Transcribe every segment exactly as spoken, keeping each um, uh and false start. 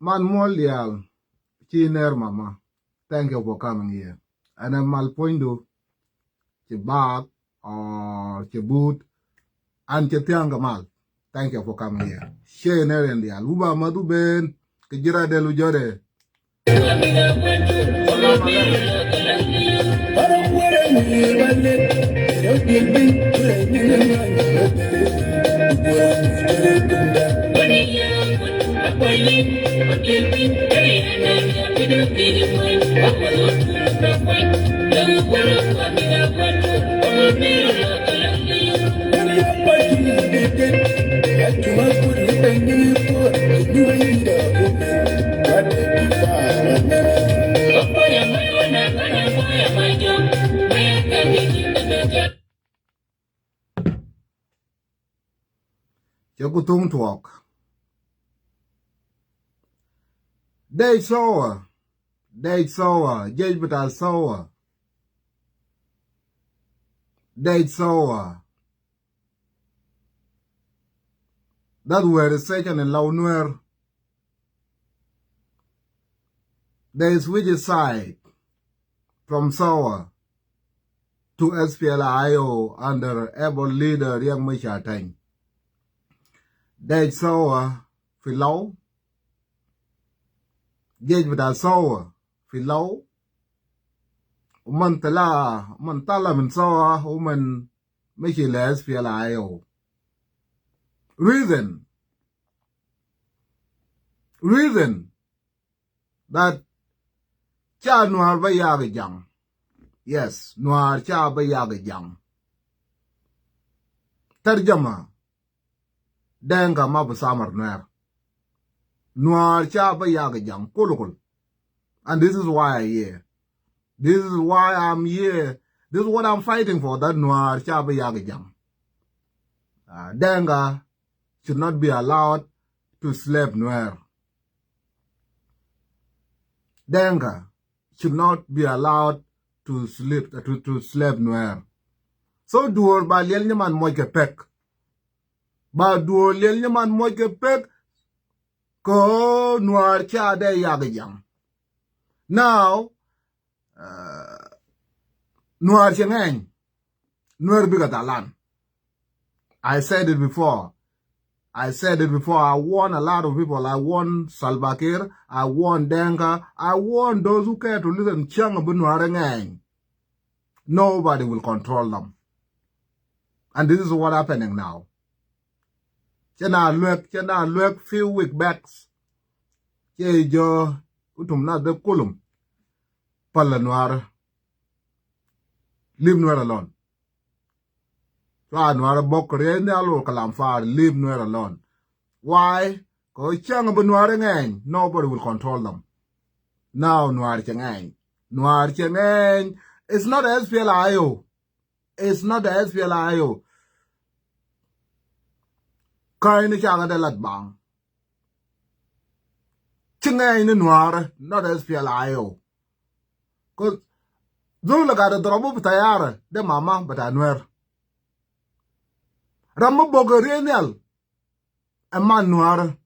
Man Muol Dial, ci ner mama. Thank you for coming here. An a mal pwondu, ci bak, or ci but, an ci tiang ka mal. Thank you for coming here. Ci ner en dial. Uba madu ben, ke jira de lu jode. Ci ku tung tuok. Dej Sowa. Dej Sowa. Jej bita Sowa. Dej Sowa. That were station in Lau Nuer. They switch side from Sowa to S P L A I O under able leader Riek Machar Teny. Dej Sowa fi Lau. Jej bita Sowa fi Lau. Uman tala, uman tala min Sowa, uman mashi le S P L A I O. Reason. Reason that ca Nuer ba yagi jang. Yes, Nuer ca ba yagi jang. Tarjama. Denka ma bi samar Nuer. Nuer ca ba yagi jang. Kulu kulu. And this is why I here. This is why I'm here. This is what I'm fighting for, that Nuer ca ba yagi jang. Uh, Denka should not be allowed to slave Nuer. Denka should not be allowed to sleep, to, to slave Nuer. So duor ba liel nyaman moj ke pek. Ba duor liel nyaman moj ke pek. Ko Nuer ca de yagi jang. Now, uh, Nuer ci ngeny. Nuer bika talan. I said it before. I said it before. I warn a lot of people. I warn Salva Kiir. I warn Denka. I warn those who care to listen. Cieng bi Nuer ngeny. Nobody will control them. And this is what happening now. Ci na luek, ci na luek few week backs. Ci jo utum na de kulum. Pala Nuer. Leave Nuer alone. Ca Nuer bok re ni alu kalam far, leave Nuer alone. Why? Ko cieng bi Nuer ngeny, nobody will control them. Now Nuer ci ngeny. Nuer ci ngeny. It's not S P L A I O. It's not the S P L A I O. Kain ni cieng de lat bang. Ci ngeny ni Nuer, not S P L A I O. Cause zol gade drobu bitayara de mama bita Nuer. Ram ma bok e riey nial. E man Nuer,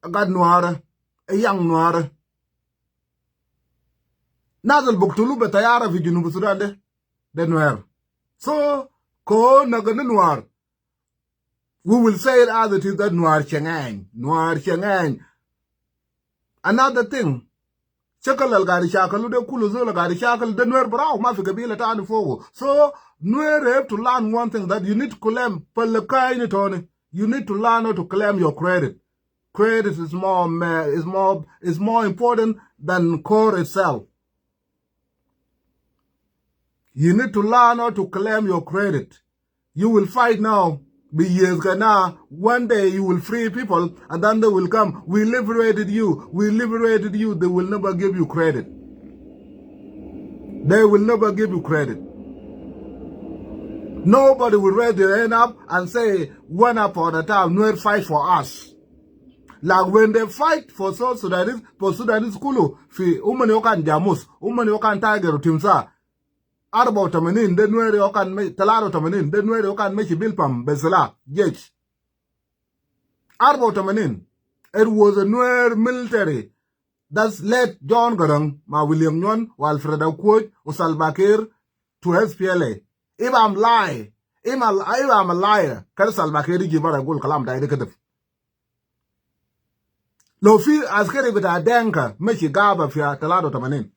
e gat Nuer, e yang Nuer. Nas al buktulu be tayara fi Junub Sudan de, de Nuer. So, ko naga ni Nuer. We will say it as it is, that Nuer Chengeng, Nuer Chengeng. Another thing, shakal al gari shakalu de kulu zol al gari shakal de Nuer barau, ma fi gabila tani fogo. So, Nuer have to learn one thing, that you need to claim, palakai ni toni. You need to learn how to claim your credit. Credit is more ma-, is more, is more important than core itself. You need to learn how to claim your credit. You will fight now. Be years gonna, one day you will free people, and then they will come. We liberated you. We liberated you. They will never give you credit. They will never give you credit. Nobody will raise their hand up and say, "One upon a time, Nuer fight for us." Like when they fight for South Sudanese, for Sudanese kulu, fi umani wakan jamus, umani wakan tiger u timsah. Arba u tamanin, de Nuer wakan me-, talata u tamanin, de Nuer wakan meshi bilpam, be silah, jesh. Arba u tamanin. It was a Nuer military. That's led John Garang, ma William Nyuon, wa Alfred Akuoch, wa Salva Kiir, to S P L A. If I'm lie, if I'm, if I'm a liar, kede Salva Kiir yiji bara yagul kalam ta de kede. Lo fi askari bita Denka, meshi gaba fi talata u tamanin.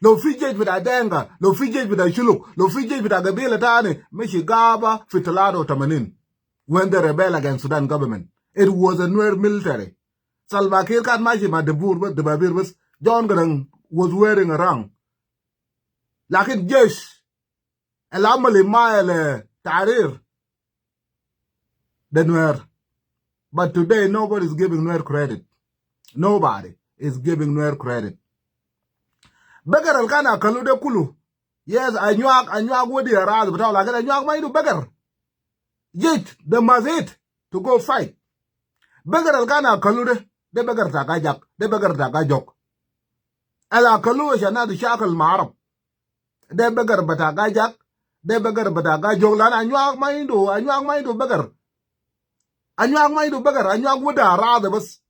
Lo fi jesh bita Denka, lo fi jesh bita Shuluk, lo fi jesh bita gabila tani, meshi gaba fi talata u tamanin. When they rebel against Sudan government, it was a Nuer military. Salva Kiir kan mashi ma debur bas, debabir bas. John Garang was wearing a rang. Lakin jesh, al amal imaya le tahrir, de Nuer. But today, nobody is giving Nuer credit. Nobody is giving Nuer credit. Beger al kan akalu de kulu. Yes, Anyuak, Anyuak wadi arad bitau, lakin Anyuak ma indu beger. Jesh, they must eat to go fight. Beger al kan akalu de, de beger ta Gajak, de beger ta Gajok. Al akalu ashan nas shakal ma Arab. De beger bita Gajak, de beger bita Gajok, lana Anyuak ma indu, Anyuak ma indu beger. Anyuak ma indu beger, Anyuak wadi arad bas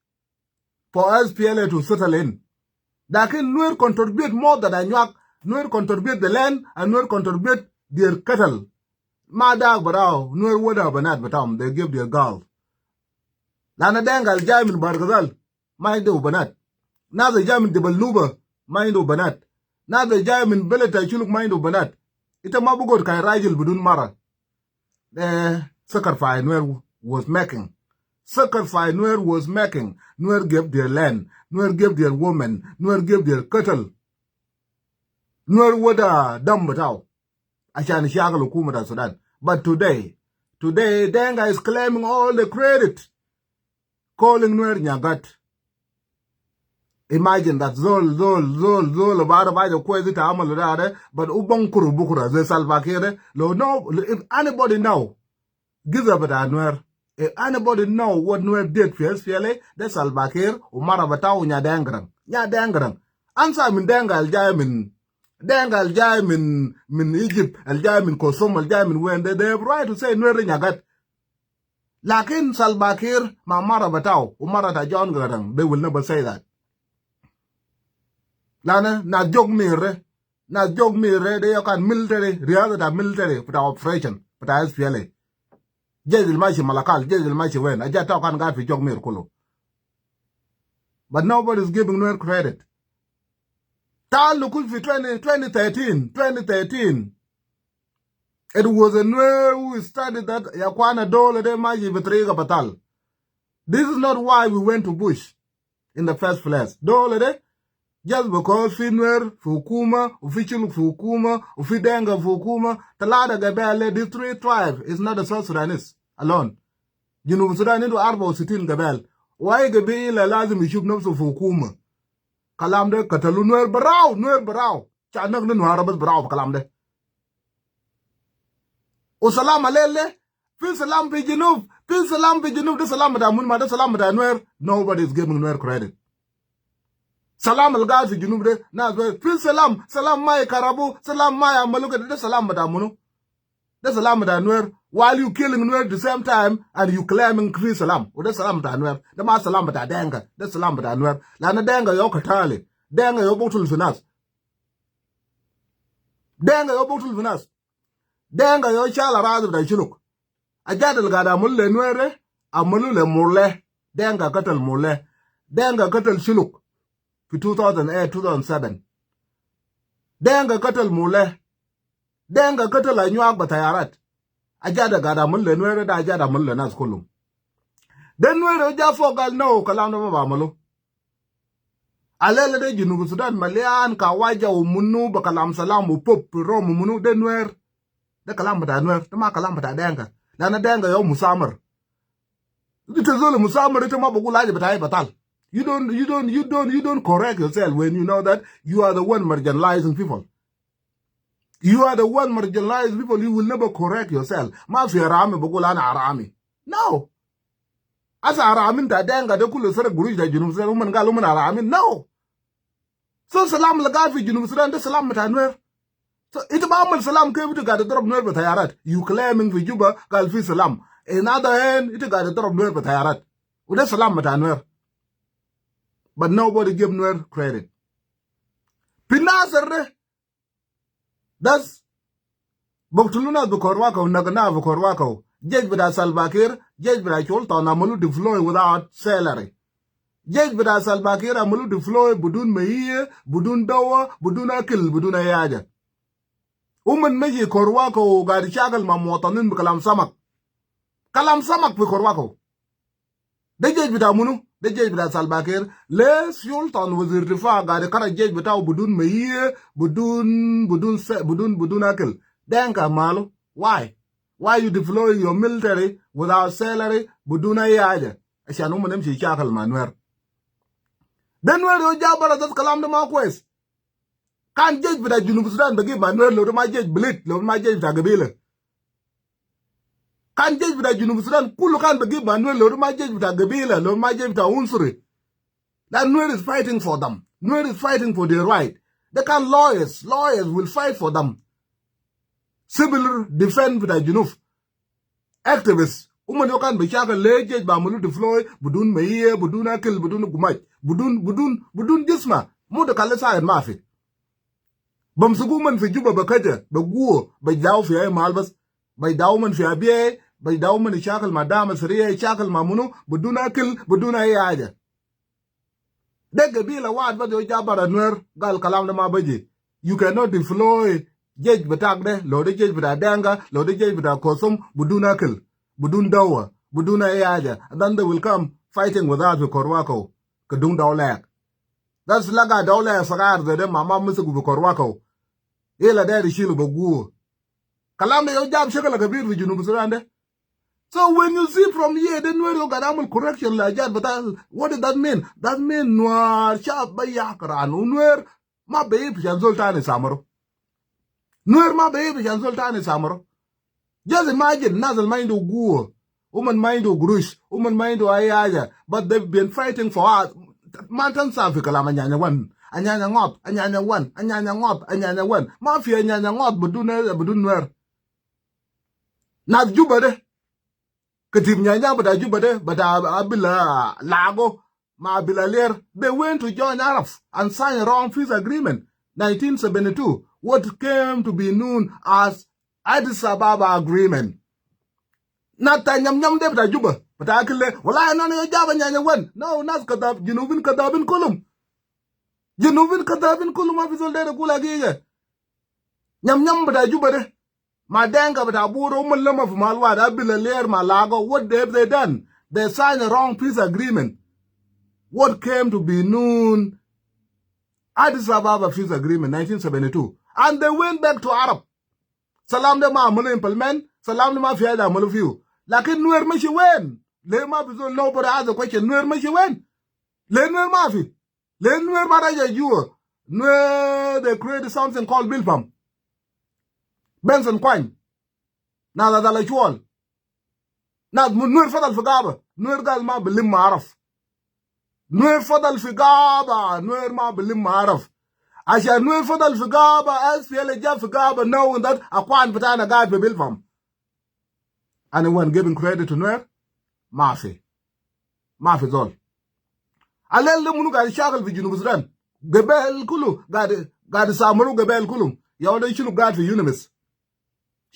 for S P L A to settle in. Lakin Nuer contribute more than Anyuak. Nuer contribute the land and Nuer contribute their cattle. Ma dak barau, Nuer wada banat bitam, they give their girl. Lana Denka al jai min Bahr el Ghazal, ma indu banat. Nas al jai min Jabal Nuba, ma indu banat. Nas al jai min beled ta Shuluk, ma indu banat. Ita ma bugod kai rajil bidun mara. The sacrifice Nuer was making. Sacrifice Nuer was making. Nuer gave their land. Nuer gave their women. Nuer gave their cattle. Nuer wada dam bitau ashan shakal hukuma ta Sudan. But today, today, Denka is claiming all the credit, calling Nuer Nyagat. Imagine that, zol, zol, zol, zol, baraf haja kwes ita amalu de, but u bunkuru bukra, zay Salva Kiir de. Lo, no, if anybody know giza bita Nuer, if anybody know what Nuer did fi S P L A, de Salva Kiir, u mara bitau Nyadeng Garang. Nyadeng Garang. Ansa min Denka al jai min, Denka al jai min, min Egypt, al jai min Khartoum, al jai min wen, they, they have right to say Nuer Nyagat. Lakin Salva Kiir ma mara bitau, u mara ta John Garang, they will never say that. Lana nas Jok Mir de, nas Jok Mir de, de ya kan military, riyasa ta military, bita operation, bita S P L A. Jesh al mashi Malakal, jesh al mashi wen, haja bitau kan gaid fi Jok Mir kulu. But nobody is giving Nuer credit. Taal nukush fi twenty, twenty thirteen, twenty thirteen. It was a Nuer who started that, ya kwana, dole de mashi bi tariga batal. This is not why we went to bush in the first place. Dole de, just because fi Nuer fi hukuma, u fi Shuluk fi hukuma, u fi Denka fi hukuma, talata gabail de, these three tribe is not a South Sudanese alone. Junub Sudan indu arba u sitin gabail. Wa ai gabila lazim yishuf nafsu fi hukuma. Kalam de katalu Nuer barau, Nuer barau. Sha nag ni Nuer bas barau fi kalam de. U salam al lel de, fi salam fi Junub, fi salam fi Junub, de salam bita munu? Ma de salam bita Nuer. Nobody is giving Nuer credit. Salam al gaid fi Junub de, nas be, fi salam, salam ma yakarabu, salam ma yamalu kede, de salam bita munu? De salam bita Nuer. While you killing Nuer at the same time and you claiming free salam. Wada salam bita Nuer. Da ma salam bita Dinka. Da salam bita Nuer. Lana Dinka yo katali. Dinka yo buktul fi nas. Dinka yo buktul fi nas. Dinka yo shal aradi bita Shuluk. Ajad al gad amalu le Nuer, amalu le Murle. Dinka katal Murle. Dinka katal Shuluk fi two thousand eight, two thousand seven. Dinka katal Murle. Dinka katal Anyuak bi tayarat. Ajad al gad amalu le Nuer, da ajad amalu le nas kulum. De Nuer ja fog gal no, kalam da ma bi amalu. Alela de Junub Sudan malian kawaja u munu bi kalam salam u pop rom u munu, de Nuer. De kalam bita Nuer, de ma kalam bita Dinka. Lana Dinka yo musamar. Ita zol musamar, ita ma bi gul aja bita ai batal. You don't, you don't, you don't, you don't correct yourself when you know that you are the one marginalizing people. You are the one marginalized people. You will never correct yourself. Ma fi harami bi gul ana harami. No. Asa harami ta Dinka de kulu sara gurush ta Junub Sudan. Uman gal uman harami. No. So salam al gad fi Junub Sudan de salam bita Nuer. So ita bi amal salam kef? Ita gad darab Nuer bi tayarat. You claiming fi Juba gal fi salam. In other hand, ita gad darab Nuer bi tayarat. Wada salam bita Nuer. But nobody give Nuer credit. Fi Nasir de, das, baktulu nas bi Korwako, nagana bi Korwako. Jesh bita Salva Kiir, jesh bita Sultan amalu deploy without salary. Jesh bita Salva Kiir amalu deploy bidun maiya, bidun dawa, bidun akil, bidun ai haja. Uman mashi Korwako gad shakal ma muwatanin bi kalam samak. Kalam samak fi Korwako. De jesh bita munu? De jesh bita Salva Kiir. Le Sultan wazir difa gad karaj jesh bitau bidun maiya, bidun, bidun se-, bidun, bidun akil. Dinka malu. Why? Why you deploy your military without salary, bidun ai haja? Ashan uman yamshi shakal ma Nuer. De Nuer yo ja bara, das kalam de ma kwes. Kan jesh bita Junub Sudan bi gif ma Nuer lo de ma jesh bilit, lo de ma jesh bita gabila. Kan jesh bita Junub Sudan kulu kan bi gif ma Nuer lo de ma jesh bita gabila, lo de ma jesh bita unsuri. That Nuer is fighting for them. Nuer is fighting for their right. They can lawyers. Lawyers will fight for them. Civil defense bita Junub. Activists. Uman yo kan bi shakal le jesh bi amalu deploy, bidun maiya, bidun akil, bidun gumaj, bidun, bidun, bidun jisma. Mu de kale said mafi. Bamsugu uman fi Juba bi kaja, bi guwa, bi daw fi ai mahal bas. Bi daw uman fi abiya, bi daw uman shakal ma dama sariya, shakal ma munu, bidun akil, bidun ai haja. De gabila wahid bas yo ja bara Nuer, gal kalam de ma baji. You cannot deploy jesh bitak de, lo de jesh bita Dinka, lo de jesh bita Kosum, bidun akil, bidun dawa, bidun ai haja. And then they will come fighting with us fi Korwako. Ka dung daw lek. That's laga daw lek sagar de, de ma ma misigu fi Korwako. Ila de rishilu bi guwa. Kalam de yo jab shakal kabir fi Junub Sudan de. So when you see from here, de Nuer yo gad amal correction la jad bita, what does that mean? That mean Nuer shab bi yakran, u Nuer ma bi yib shan zol tani samaro. Nuer ma bi yib shan zol tani samaro. Just imagine, nas al ma indu guwa, uman ma indu gurush, uman ma indu ai haja, but they've been fighting for us. Ma tansa fi kalam Anyanya one, Anyanya ngot, Anyanya one, Anyanya ngot, Anyanya one. Ma fi Anyanya ngot bidun, bidun Nuer. Nas Juba de, katib nyanya bita Juba de, bita Abila Lago ma Abila Lier, they went to join Arab and sign a wrong peace agreement, nineteen seventy-two, what came to be known as Addis Ababa Agreement. Nas ta Nyam Nyam de bita Juba, bita akil de, wala ana na yo jaba Anyanya one. No, nas kadab, Junubin kadabin kulum. Junubin kadabin kulum, ma fi zol deru yagul hagiga. Nyam Nyam bita Juba de ma Dinka bita Bor, uman lama fi mahal wahid, Abila Lier ma Lago, what have they done? They signed a wrong peace agreement. What came to be known Addis Ababa Peace Agreement, nineteen seventy-two. And they went back to Arab. Salam de ma amalu implement, salam de ma fi haja amalu fiu. Lakin Nuer mashi wen? Le ma fi zol, nobody ask the question, Nuer mashi wen? Le Nuer ma fi? Le Nuer ma raja Juba? Nuer, they created something called Bilpam. Benson Kwany. Nas Adala Shual. Nas mun, Nuer fadal fi gaba. Nuer gal ma bilim ma Arab. Nuer fadal fi gaba. Nuer ma bilim ma Arab. Ashan Nuer fadal fi gaba, S P L A ja fi gaba, knowing that akwan bitana gaid fi Bilpam. Anyone giving credit to Nuer? Mafi. Mafi zol. Alel de munu gaid shakal fi Junub Sudan. Gabel kulu gaid, gaid samaru gabel kulu. Ya wada Shuluk gaid fi UNMISS.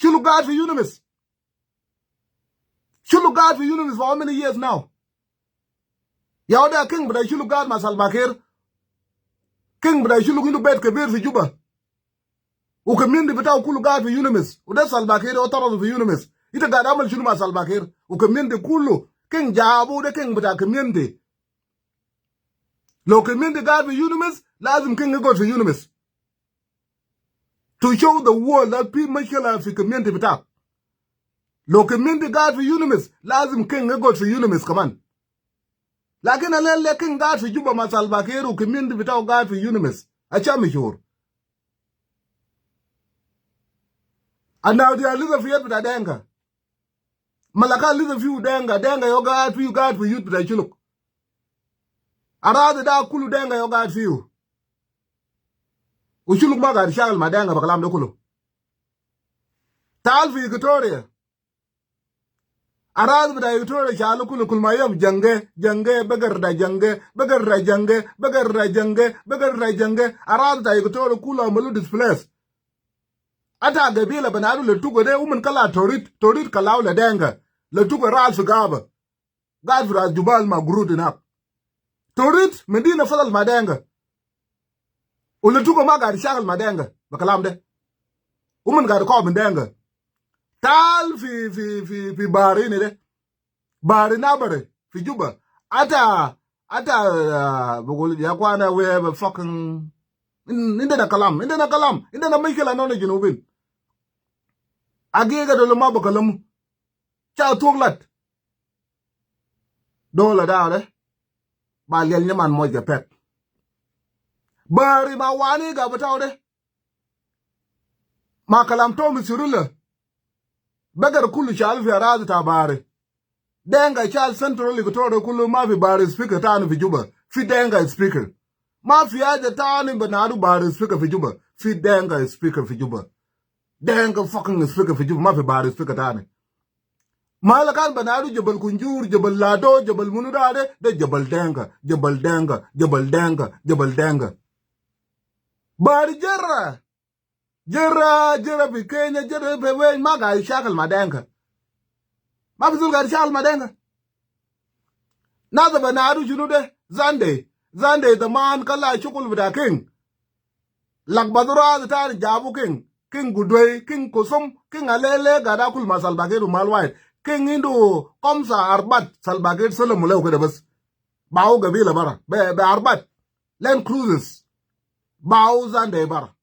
Shuluk gaid fi UNMISS. Shuluk gaid fi UNMISS for how many years now? Ya wada king bita Shuluk gaid ma Salva Kiir. King bita Shuluk indu bet kebir fi Juba. U community bitau kulu gaid fi UNMISS. U de Salva Kiir u taradu fi UNMISS. Ita gaid amal shunu ma Salva Kiir? U community kulu. King jabu de king bita community. Lo community gaid fi UNMISS, lazim king yagod fi UNMISS. To show the world that fi mushkila fi community bitau. Lo community gaid fi UNMISS, lazim king yagod fi UNMISS kaman. Lakin alel de king gaid fi Juba ma Salva Kiir u community bitau gaid fi UNMISS. Asha mishur. And now they are lisa fi yad bita Denka. Malaka lisa fiu Denka, Denka yo gaid fiu, gaid fi yad bita Shuluk. Aradi da kulu Denka yo gaid fiu. U Shuluk ma gaid shakal ma Denka be kalam de kulu. Tal fi Equatoria. Aradi bita Equatoria shalu kulu, kulu ma yom jange, jange, beger da jange, beger da jange, beger da jange, beger da jange. Aradi bita Equatoria kulu amalu displace. Ata gabila banadu le Tuga de, uman kala Torit, Torit kalau le Denka. Le Tuga ras fi gaba. Gaid fi ras jubal ma gurud inak. Torit, Medina fadal ma Denka. U le Tuga ma gaid shakal ma Denka. Be kalam de. Uman gaid kob Denka. Tal fi, fi, fi, fi bahari ini de. Bahari Nabare, fi Juba. Ata, ata, ah, bugul, ya kwana, we have a fucking, in-, indena kalam, indena kalam, indena mushkila nahnu Junubin. Agiga dol ma be kalamu. Cha tuglat. Dola da de. Ba lial nyaman moj ga pek. Bahari ma wani ga bitau de. Ma kalam to mi sirula. Beger kulu shal fi aradi ta bahari. Denka shal Central Equatoria kulu, ma fi bahari speaker tani fi Juba. Fi Denka speaker. Ma fi haja tani banadu bahari speaker fi Juba. Fi Denka speaker fi Juba. Denka fucking speaker fi Juba. Ma fi bahari speaker tani. Mala kan banadu Jabal Kunjur, Jabal Lado, Jabal munu da de, de Jabal Denka, Jabal Denka, Jabal Denka, Jabal Denka. Bahari Jera. Jera, Jera fi Kenya, Jera fi wen, ma gaid shakal ma Denka. Ma fi zol gaid shakal ma Denka. Nasa banadu shunu de, Zande. Zande zaman kala shukul bita king. Lagbadu ras tani jabu king. King Gudwei, King Kusum, King Alele, gaid akul ma Salva Kiir Umal White. King indu komsa arbat, Salva Kiir salamu lehu kede bas. Bau gabila bara. Be, be arbat. Land Cruisers. Bau Zande bara.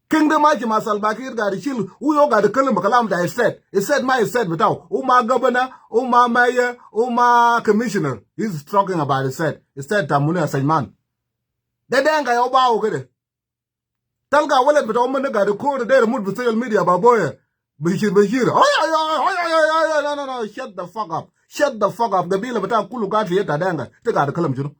King de mashi ma Salva Kiir gaid shil, u yo gaid kalam kalam ta state. State ma state bitau. U ma governor, u ma mayor, u ma commissioner. He's talking about state. State ta munu ya sajman. De Denka yo bau kede. Talga walad bita uman de gaid kore de mut fi social media ba boya. Bashir, Bashir. Ay, ay, ay, ay, ay, ay, ay, ay, no, no, no, shut the fuck up. Shut the fuck up. Gabila bita kulu gaid fi yad ta Denka. Te gaid kalam shunu?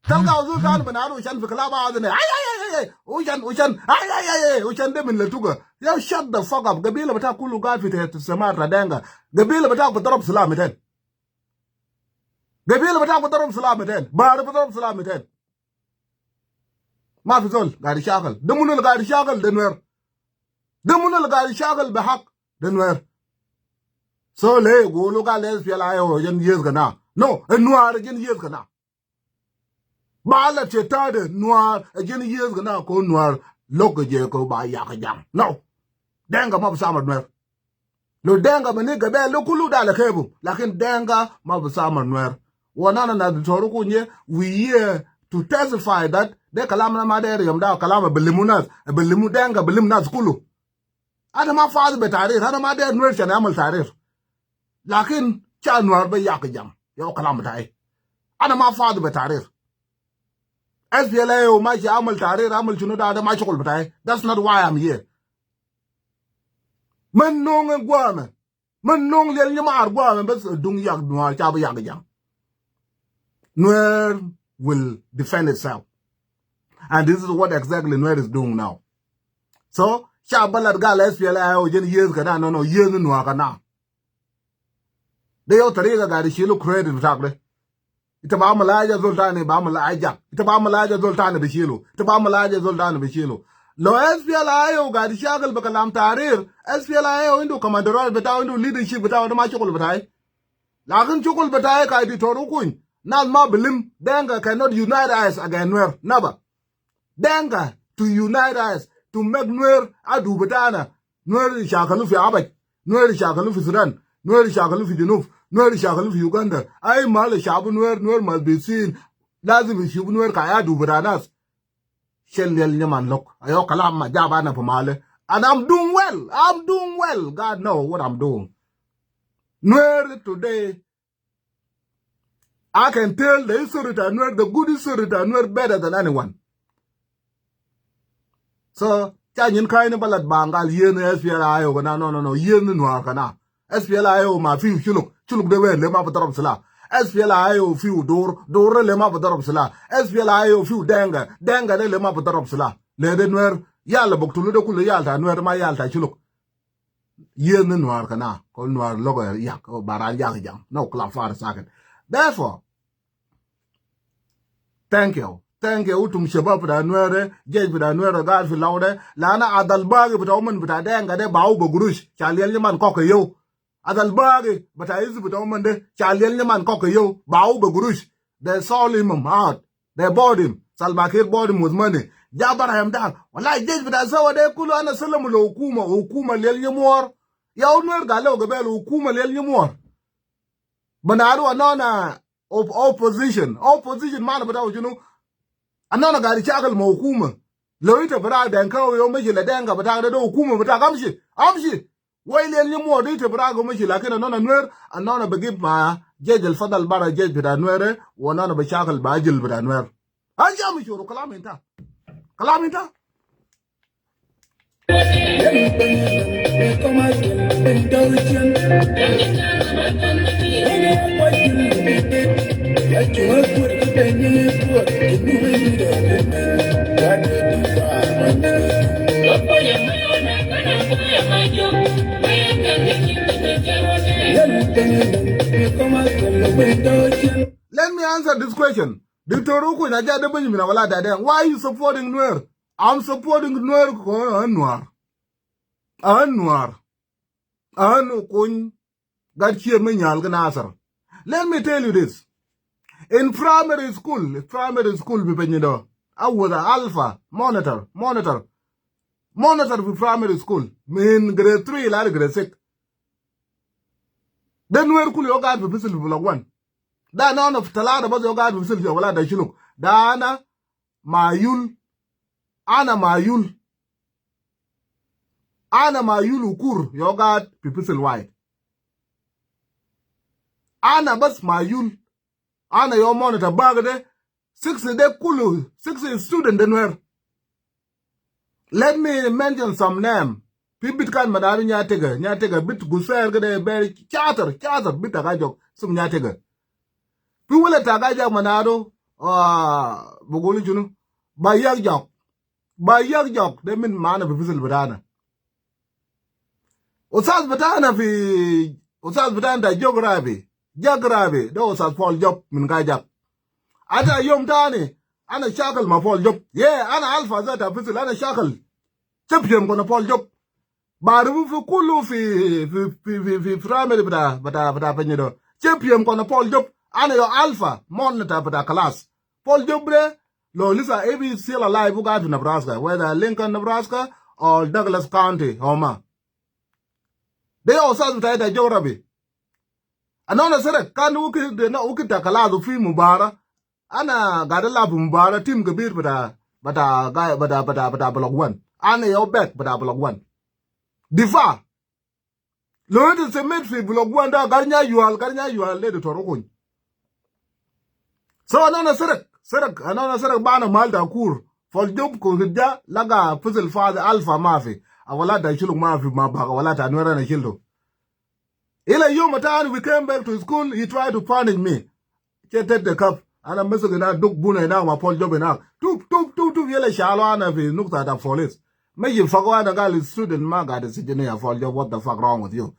Talga zol tani banadu shan fi kalaba azine. Ay, ay, ay, ay, ay. Ushan, ushan. Ay, ay, ay, ay. Ushan de min le Tuga. Ya shut the fuck up. Gabila bita kulu gaid fi te, te semar ta Denka. Gabila bita bi darab silah miten. Gabila bita bi darab silah miten. Bahari bi darab silah miten. Ma fi zol gaid shakal. De munu al gaid shakal? De Nuer. De munu al gaid shakal be hak? De Nuer. So le gulu gal le S P L A I O jen yes gana. No, e Nuer jen yes gana. Bala cheta de Nuer jen yes gana ko Nuer lok je ko ba yak jam. No. Denka ma bi samar Nuer. Lo Denka mani gabel lo kulu da le kebu. Lakin Denka ma bi samar Nuer. Wa nana na Torit kunye, we here to testify that de kalam na ma der yom da kalam bi limu nas, bi limu Denka, bi limu nas kulu. Ana ma fadi be tarir, ana ma der Nuer shan yamal tarir. Lakin cha Nuer be yak jam. Yo kalam bitai. Ana ma fadi be tarir. S P L A I O mashi yamal tarir, yamal shunu da, da ma shukul bitai. That's not why I'm here. Min nung guame. Min nung lial nyamar guame bas dung yak Nuer cha be yak jam. Nuer will defend itself. And this is what exactly Nuer is doing now. So, Shab balad gal S P L A I O jin yes kana, no, no, yes ni Nuer kana. De yo tariga gaid ishilu credit bitak de. Ita bi amulu haja, zol tani bi amulu haja. Ita bi amulu haja, zol tani bi shilu. Ita bi amulu haja, zol tani bi shilu. Lo S P L A I O gaid ishagul bi kalam tahrir, S P L A I O indu commander bita, indu leadership bita, de ma shugul bitai. Lakin shugul bitai ka Diktor Ukuny, nas ma bi lim, Dinka cannot unite us against Nuer. Never. Dinka to unite us, to make Nuer adu bitana. Nuer ishakalu fi Abaj, Nuer ishakalu fi Sudan, Nuer ishakalu fi Junub, Nuer ishakalu fi Uganda. Ai mahal shabu Nuer, Nuer must be seen. Lazim yishifu Nuer ka adu bita nas. Shel Lial Nyaman lok. Ayo kalam ma jab ana fi mahal. And I'm doing well. I'm doing well. God know what I'm doing. Nuer today, I can tell the history of Nuer, the good history of Nuer better than anyone. So, cha nyin kai ni balad bangal yen S P L A I O kana, no, no, no, yen ni Nuer kana. S P L A I O ma fiu shuluk, shuluk de wen le ma bi darab silah. S P L A I O fiu dur, dur le ma bi darab silah. S P L A I O fiu Dinka, Dinka de le ma bi darab silah. Le de Nuer, yal buktulu de kulu yal ta Nuer ma yal ta shuluk. Yen ni Nuer kana, kol Nuer logo yak, o baral yak jam. No, kalam farik sakit. Therefore, thank you. Thank you, utum shabab bita Nuer, jesh bita Nuer, gaid fi Lou de. Lana Adel Bagi bita uman bita Dinka de bau be gurush. Shel Lial Nyaman kok yo. Adel Bagi bita izu bita uman de. Shel Lial Nyaman kok yo. Bau be gurush. They sold him out. They bought him. Salva Kiir bought him with money. Jab Ibrahim Dagalo. Wallahi, jesh bita Sawa de kulu ana salam lo hukuma. Hukuma Lial Nyamwor. Ya Nuer gal lo gabel hukuma Lial Nyamwor. Banaru anona op-, opposition. Opposition mana bita shunu? Anona gaid ishakal ma hukuma. Lo ita bita Dinka yo mashi la Dinka bita de hukuma bita amshi. Amshi. Wai Lial Nyamwor de ita bita mashi, lakin anona Nuer, anona bi gib ma jesh al fadal bara jesh bita Nuer, wa anona bi shakal ba ajil bita Nuer. Aja mi shuru kalam inta. Kalam inta. Let me answer this question. Diktor Ukuny, aja de Benjamin wala Deng. Why are you supporting Nuer? I'm supporting Nuer ko Nuer. An Nuer. An Ukuny. Gat shie me nyal ke Nasir. Let me tell you this. In primary school, primary school fi Penyudo, I was an alpha monitor, monitor, monitor fi primary school, min grade three la grade six. De Nuer kulu yo gaid fi fisil fi block one. De ana fi talata bas yo gaid fi fisil fi wala de shuluk. De ana Mayul. Ana Mayul. Ana Mayul Ukur yo gaid fi fisil wide. Ana bas Mayul. Ana yo monitor bag de six de kulu, six student de Nuer. Let me mention some name. Fi bit kan manadu Nyatega, Nyatega bit guser kede ber chatar, chatar bit ta Gajok, isum Nyatega. Fi wala ta Gajok manadu, ah, bugulu shunu? Bayak Jok. Bayak Jok, de min mana fi fisil bitana. Ustaz bitana fi, ustaz bitana ta geography. Geography, de ustaz Paul Job min Gajok. Ata yom tani, ana shakal ma Paul Job. Ye, ana alpha zat ta fisil, ana shakal. Champion kona Paul Job. Barifu fi kulu fi, fi, fi, fi, fi primary bita, bita, bita Penyudo. Champion kona Paul Job. Ana yo alpha, monitor bita class. Paul Job de, lo lisa if he's still alive, wu gaid fi Nebraska, whether Lincoln, Nebraska, or Douglas County, Houma. De ustaz bita ta geography. Anona sere, kan wu kede, na wu kede ta class fi mubara. Ana gaid alab fi mubara, team kebir bita, bita, bita, bita, bita block one. Ana yo back bita block one. Difa. Lo ita semi fi block one de, gaid nya yual, gaid nya yual le Diktor Ukuny. So anona sere, sere, anona sere bana mal ta kur. Paul Job ko gija, laga fisil fadi alpha mafi. A wala ta shuluk mafi, ma baga wala ta Nuer ana shiltu. Ila yom tani we came back to school, he tried to punish me. Che tet de kaf. Ana masuk ina duk buna ina ma Paul Job ina. Tup, tup, tup, tup, yala shalo ana fi nukta ta police. Ma ji fago ana gal student ma gad sijini ya fol jo, what the fuck wrong with you?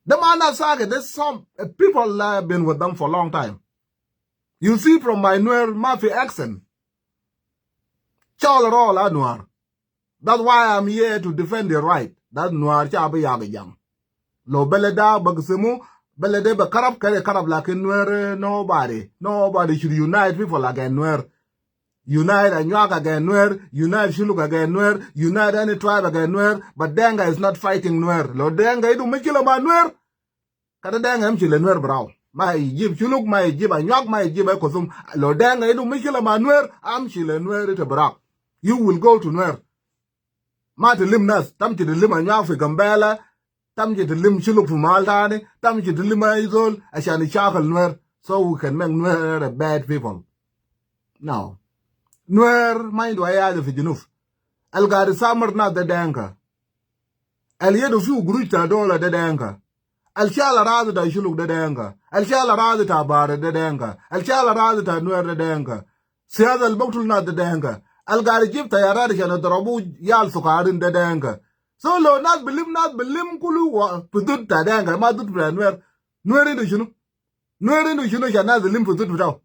Dem ana sake, there's some uh, people that have been with them for a long time. You see from my Nuer ma fi accent. Chol rol a Nuer. That's why I'm here to defend your right. That Nuer cha ba ya ga jam. Lo beleda ba gisimu, belede ba karab kare karab, lakin Nuer, eh, nobody, nobody should unite people against Nuer. Unite Anyuak against Nuer, unite Shuluk against Nuer, unite any tribe against Nuer, but Denga is not fighting Nuer. Lo Denga indu mushkila ma Nuer, kede Denga amshi le Nuer brau. Ma ijib Shuluk, ma ijib Anyuak, ma ijib Kosom. Lo Denga indu mushkila ma Nuer, amshi le Nuer ita brau. You will go to Nuer. Ma tilim nas, tamshi tilim Anyuak fi Gambela, tamshi tilim Shuluk fi mahal tani, tamshi tilim ay zol, ashan ishakal Nuer. So we can make Nuer a bad people. No. Nuer ma indu ay haja fi Junub. Al gad samar nas de Denga. Al yadu fiu gurush ta dola de Denga. Al shal aradi ta Shuluk de Denga. Al shal aradi ta Bare de Denga. Al shal aradi ta Nuer de Denga. Siyasa al biktul nas de Denga. Al gad jib tayarat shan idrabu yal sukarin de Denga. So lo nas bilim, nas bilim kulu wa fi dud ta Denga, ma dud bita Nuer. Nuer indu shunu? Nuer indu shunu shan nas bilim fi dud bitau?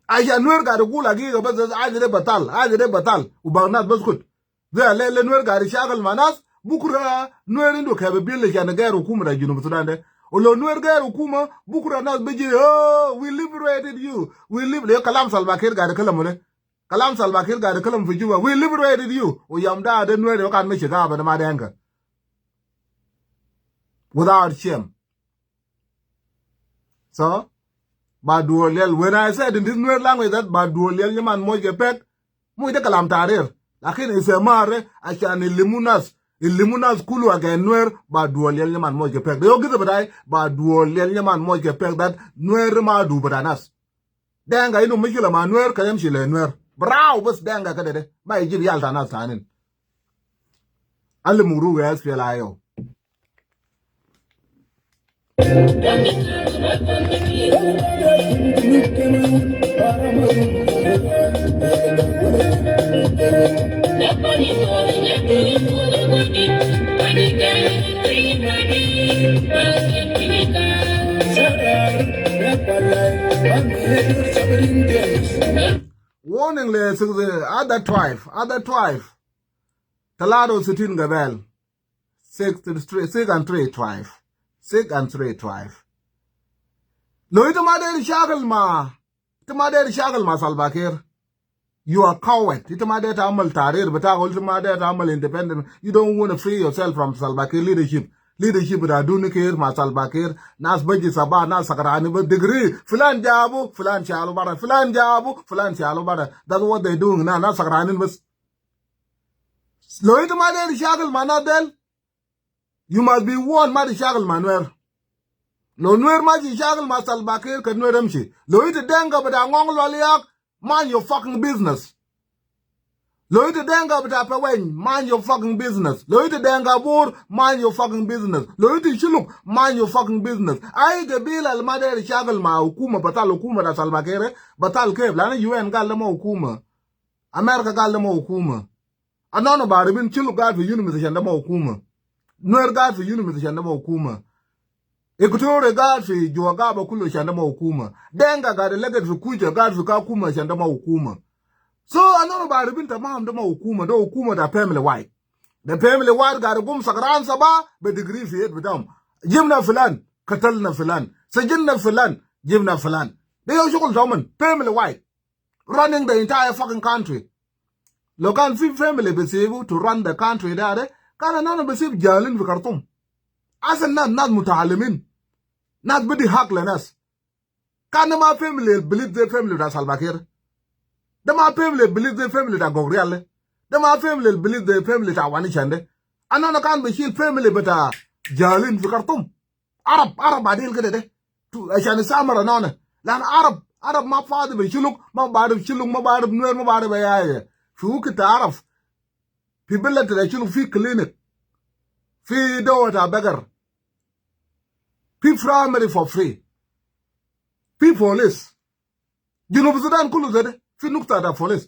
Ashan Nuer gad gul hagiga bas, haja de batal, haja de batal. Uba nas baskut. Ze le, le Nuer gad shakal ma nas, bukra Nuer indu kebe bil shan gair hukuma ta Junub Sudan de. Ulo Nuer gair hukuma, bukra nas biji, "Oh, we liberated you. We liber-," le kalam Salva Kiir gad kalam le. Kalam Salva Kiir gad kalam fi Juba, "We liberated you." Uyam da de Nuer yo kan mashi gaba de ma Denga. Without shame. So, ba duol yal, when I said in this Nuer language that ba duol yal nyaman moj ke pek, moj de kalam tarir. Lakin ise mare, ashan ilimu nas, ilimu nas kulu against Nuer, ba duol yal nyaman moj ke pek. De yo giza badai, ba duol yal nyaman moj ke pek that Nuer ma du bada nas. Denga indu mushkila ma Nuer, ka yamshi le Nuer. Brau bas Denga kede de. Ma ijib yal ta nas tanin. Al muru ga S P L A I O. Warning le six, other tribe, other tribe. Talata wa sitin gabel. Six, three, six and three tribe. Six and three tribe. Lo ita ma der shakal ma, ita ma der shakal ma Salva Kiir. You are coward. Ita ma der ta amal tarir bita, ita ma der ta amal independent. You don't want to free yourself from Salva Kiir leadership. Leadership bita Duni Kiir ma Salva Kiir. Nas baji saba, nas sakrani bas degree. Filan jabu, filan shalu bara. Filan jabu, filan shalu bara. That's what they doing now. Nas sakrani bas. Lo ita ma der shakal ma nas del, you must be warned, ma tishakal ma Nuer. Lo Nuer ma tishakal ma Salva Kiir, ka Nuer amshi. Lo ita Denga bita Ngong Lwaliak, mind your fucking business. Lo ita Denga bita Paweny, mind your fucking business. Lo ita Denga Bor, mind your fucking business. Lo ita Shuluk, mind your fucking business. Ay gabila al ma der shakal ma hukuma, batal hukuma ta Salva Kiir, batal kef, lana U N gal de ma hukuma. America gal de ma hukuma. Anana baribin, Shuluk gaid fi UNMISS shan de ma hukuma. Nuer gaid fi UNMISS shan de ma hukuma. Equatoria gaid fi jua gaba kulu shan de ma hukuma. Denga gaid legat fi Kuja, gaid fi Kakuma shan de ma hukuma. So, anana baribin tamam de ma hukuma, de hukuma ta family wide. De family wide gaid gum sakran saba, be degree fi yed bitam. Jibna filan, katalna filan, sajinna filan, jibna filan. De yo shugul taman, family wide. Running the entire fucking country. Lo kan fi family bisibu to run the country de, de, kan anana bisib jalin fi Khartoum. Asan nas, nas mutalimin. Nas bidi hak le nas. Kan de ma family bilit de family ta Salva Kiir. De ma family bilit de family ta Gogrial de. De ma family bilit de family ta Wani Shan de. Anana kan bishil family bita jalin fi Khartoum. Arab, Arab adil kede de. Tu, ashan isamar anana. Lan Arab, Arab ma fadi be Shuluk, ma barif Shuluk, ma barif Nuer, ma barif ay haja. Fi wikit ta Arab. Fi beled ta Shuluk fi clinic. Fi dawa ta begar. Fi primary for free. Fi police. Junub Sudan kulu zede, fi nukta ta police.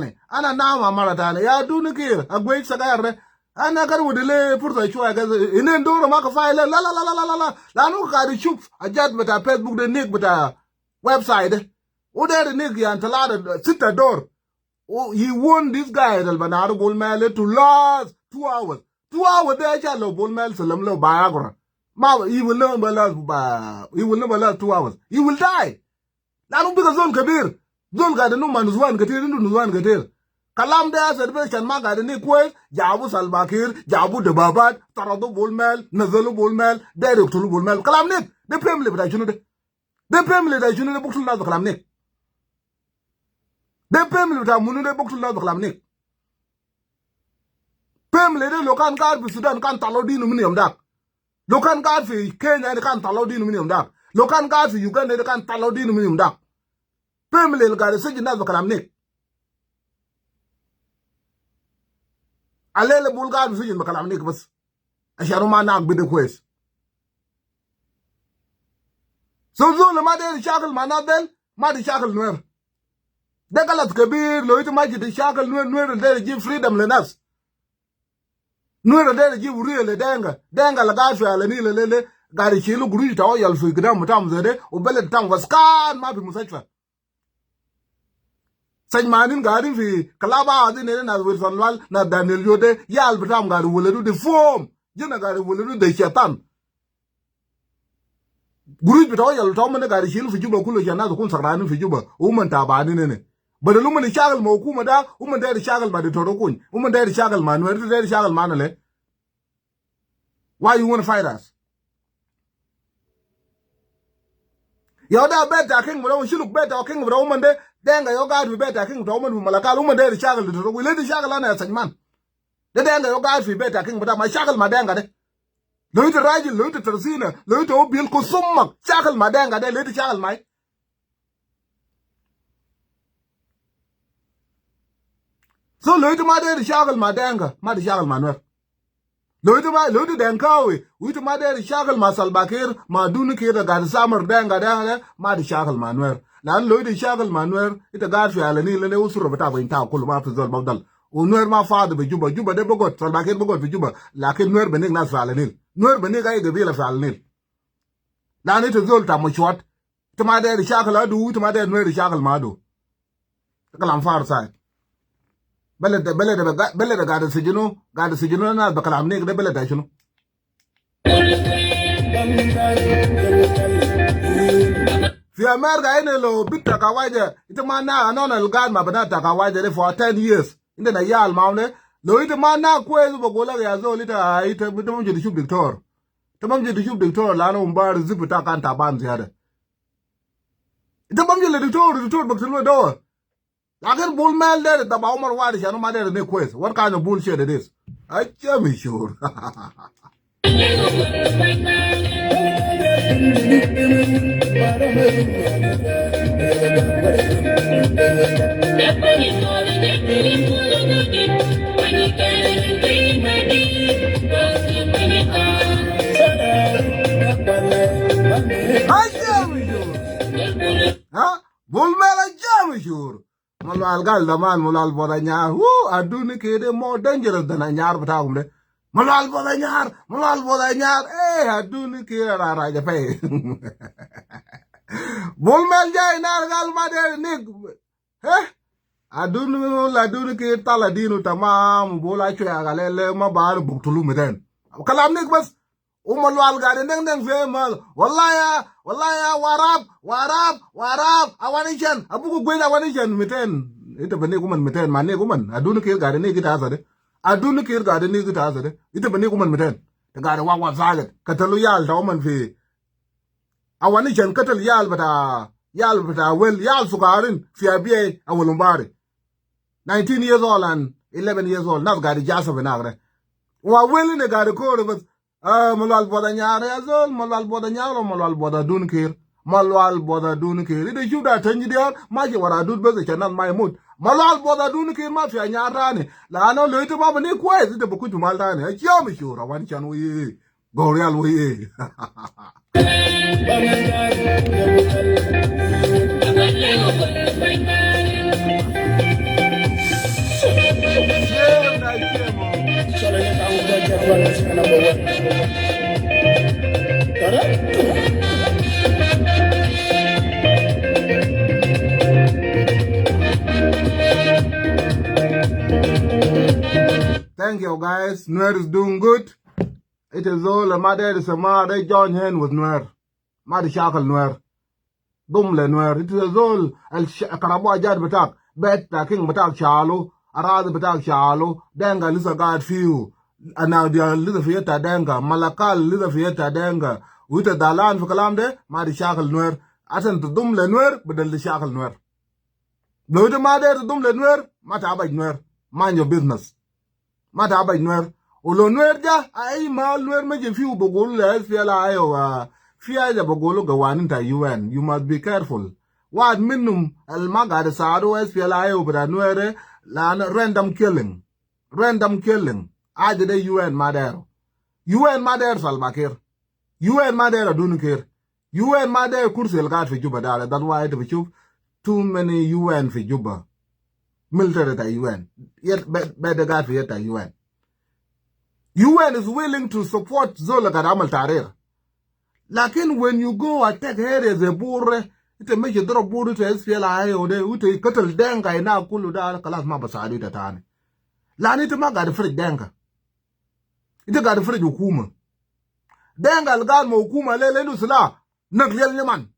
tani. Ana nama mara tani. Ya Aduni Kiir, agwei sagar de. Ana kar wudi le fursa shwiya kede. Inen doro ma kafaya le. La, la, la. Lanu gaid ashuf hajat bita Facebook de, nick bita website de. Wu de nick yan talata sitta dor. Oh, he warned this guy, al binaru Bol Mel, to last two hours. Two hours de, acha lo Bol Mel salam lo Viagra. Ma, he will never last, ba, he will never last two hours. He will die. Lanu bika zol kabir. Zol gaid inu ma nuswan katir, indu nuswan katir. Kalam de asa de bes ashan ma gaid inu kwes, jabu Salva Kiir, jabu dababat, taradu Bol Mel, nazalu Bol Mel, de yaktulu Bol Mel. Kalam nick, de family bita shunu de. De family bita shunu de biktul nas bi kalam nick. De family bita munu de biktul nas bi kalam nick. Family de lo kan gaid fi Sudan kan talo dinu min yom dak. Lo kan gaid fi Kenya de kan talo dinu min yom dak. Lo kan gaid fi Uganda de kan talo dinu min yom dak. Family al gaid sijin nas bi kalam nick. Alele Bol gaid fi sijin bi kalam nick bes. Ashan uman nak bide kwes. So zol ma deru shakal ma nas del, ma deru shakal Nuer. De galat kabir, lo ita ma deru shakal Nuer, Nuer deru jib freedom le nas. Nuer deru jib hurriya le Dinka. Dinka al gaid fi ala Nil le, le, gaid yishilu gurush bita oyal fi gidam bitam zede, u beled bitam waskan ma fi mustashfa. Sajmanin gaidin fi kalaba adin ene nas Wilson Lual, nas Daniel Yode, yal bitam gaid wuladu de fom. Jina gaid wuladu de shaitan. Gurush bita oyal bitam ene gaid yishilu fi Juba kulu shan nas kun sahranin fi Juba. Uman tabanin ene. Badal uman yishakal ma hukuma de, uman deru yishakal ma Doctor Okun. Uman deru yishakal ma Nuer, deru yishakal ma ana le. Why you wanna fight us? Yau de bet ta king bita, shuluk bet ta king bita, uman de, Dinka yau gaid fi bet ta king bita, uman fi Malakal, uman deru yishakal de toro, wala deru yishakal ana ya Sajman. De Dinka yau gaid fi bet ta king bita, ma shakal ma Dinka de. Lo ita rajil, lo ita tarsina, lo ita obil ko summak, shakal ma Dinka de, lo ita shakal ma. So lo ita ma deru shakal ma Dinka, ma deru shakal ma Nuer. Lo ita ma, lo ita Dinkawi, ita ma deru shakal ma Salva Kiir, ma Aduni Kiir gaid samar Dinka de, ma deru shakal ma Nuer. Lan lo ita shakal ma Nuer, ita gaid fi ala Nil le usura bita inta kulu ma fi zol bafdal. U Nuer ma fadi be Juba, Juba de bigod, Salva Kiir bigod fi Juba. Lakin Nuer benig nas fi ala Nil. Nuer benig ay gabila fi ala Nil. Lan ita zol ta mashwat. Ita ma deru shakal adu, ita ma deru Nuer shakal ma adu. Kalam farig sa. Beled, beled, beled gaid sijinu, gaid sijinu nas bi kalam nick de beled ta shunu. Fi America ene lo bit ta kawaja, ita ma na anon al gaid ma bana ta kawaja de for ten years. Inde na yal ma une. Lo ita ma na kwes bugul lak ya zol ita, ita, ita ma mumkin tishuf diktor. Ita ma mumkin tishuf diktor, lanu umbar zip ta kan taban ziyada. Ita ma mumkin le diktor, diktor baktulu dawa. Lakin Bol Mel de, de ba Umar wadi shanu ma de ne kwes. What kind of bullshit it is? Acha mi shur. Acha mi shur. Ha? Bol Mel acha mi shur. Malual gal da man, Malual Boda Nyar. Woo, Aduni Kiir de more dangerous than Anyar bitakum de. Malual Boda Nyar, Malual Boda Nyar. Eh, Aduni Kiir ra ra ja pay. Bol Mel jai nar gal ma de nick. Eh? Aduni, Aduni Kiir tala dinu tamam, bol achu ya galele ma bar buktulu miten. Kalam nick bas. Uma Lual gaid deng deng fi mal. Wallahi ya, wallahi ya, Warap, Warap, Warap, awanishan, abuku gwel awanishan miten. Ita bani kuman miten, mani kuman. Aduni Kiir gaid nick ita asa de. Aduni Kiir gaid nick ita asa de. Ita bani kuman miten. Te gari wak wak saget. Katalu yal ta uman fi. Awani shan katal yal bita, yal bita wel, yal sugarin fi Abyei, Awel Mbari. Nineteen years old and eleven years old. Nas gari jasa binagre. Wa wel ne gari kore bas. Ah, Malual Boda Nyar ya zol, Malual Boda Nyar, Malual Boda Dun Kir. Malual Boda Dun Kir. Ita shuda tanji diar, mashi wara dud bas, shan nas ma yamut. Malual Boda Dun Kir ma fi Anyar tani. Lanu lo ita ma bani kwes, ita bukut mal tani. Achi yom shura, wan shan wi. Gorial wi. Thank you, guys. Nuer is doing good. It is all a matter is a matter. Join hand with Nuer. Ma di shakal Nuer. Dum le Nuer. It is all al sh-, karabu ajat bitak. Bet ta king bitak shalu. Aradi bitak shalu. Denga lisa gad fiu. Ana dia lisa fi yetta Denga. Malakal lisa fi yetta Denga. Wita dalan fi kalam de. Ma di shakal Nuer. Asan ta dum le Nuer. Badal di shakal Nuer. Lo ita ma der ta dum le Nuer. Ma ta abaj Nuer. Mind your business. Ma ta abaj Nuer. Ulo Nuer ja, ai ma Nuer ma je fiu bugulu le S P L A I O, ah, fi aja bugulu gawanin ta U N. You must be careful. Wahid minum al ma gad sadu S P L A I O bita Nuer, lanu random killing. Random killing. Aja de U N ma der. U N ma der Salva Kiir. U N ma der Adun Kiir. U N ma der kursi al gad fi Juba da. That's why ita bishuf too many U N fi Juba. Military ta U N. Yet be, be de gad fi yetta U N. U N is willing to support zol gad amal tahrir. Lakin when you go attack areas e Bor, ita mashi darab Bor, ita S P L A I O de, ita katal Denga ina kulu da, kalas ma basadu ita tani. Lanu ita ma gad frij Denga. Ita gad frij hukuma. Denga al gad ma hukuma le, le indu sila. Nagli al yaman.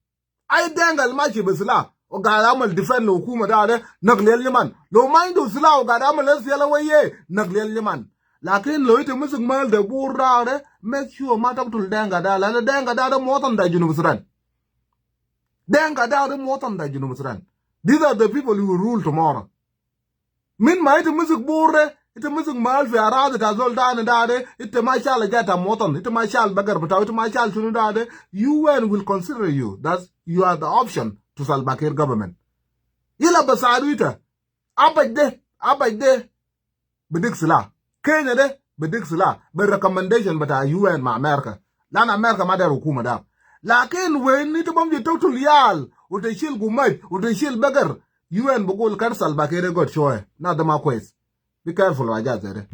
Ai Denga al mashi be sila. Wa gad amal defend le hukuma da de. Nagli al yaman. Lo ma indu sila wa gad amal le sila wa ye. Nagli al yaman. Lakin lo ita misik mal de Bor da de. Make sure ma taktul Denga da. Lanu Denga da de muwatan ta Junub Sudan. Denga da de muwatan ta Junub Sudan. These are the people who will rule tomorrow. Min ma ita misik Bor de, ita misik mal fi aradi ta zol tani da de, ita ma shal aja ta muwatan, ita ma shal bagar bitau, ita ma shal shunu da de, U N will consider you. That's, you are the option to Salva Kiir government. Ila basadu ita, abaj de, abaj de, bidik sila. Kenya de, bidik sila. Be recommendation bita U N ma America. Lanu America ma der hukuma da. Lakin when ita bamshi taktul yal, wa tashil gumaj, wa tashil bagar, U N bugul kan Salva Kiir gud shoye. Na da ma kwes. Be careful wa ajat zede.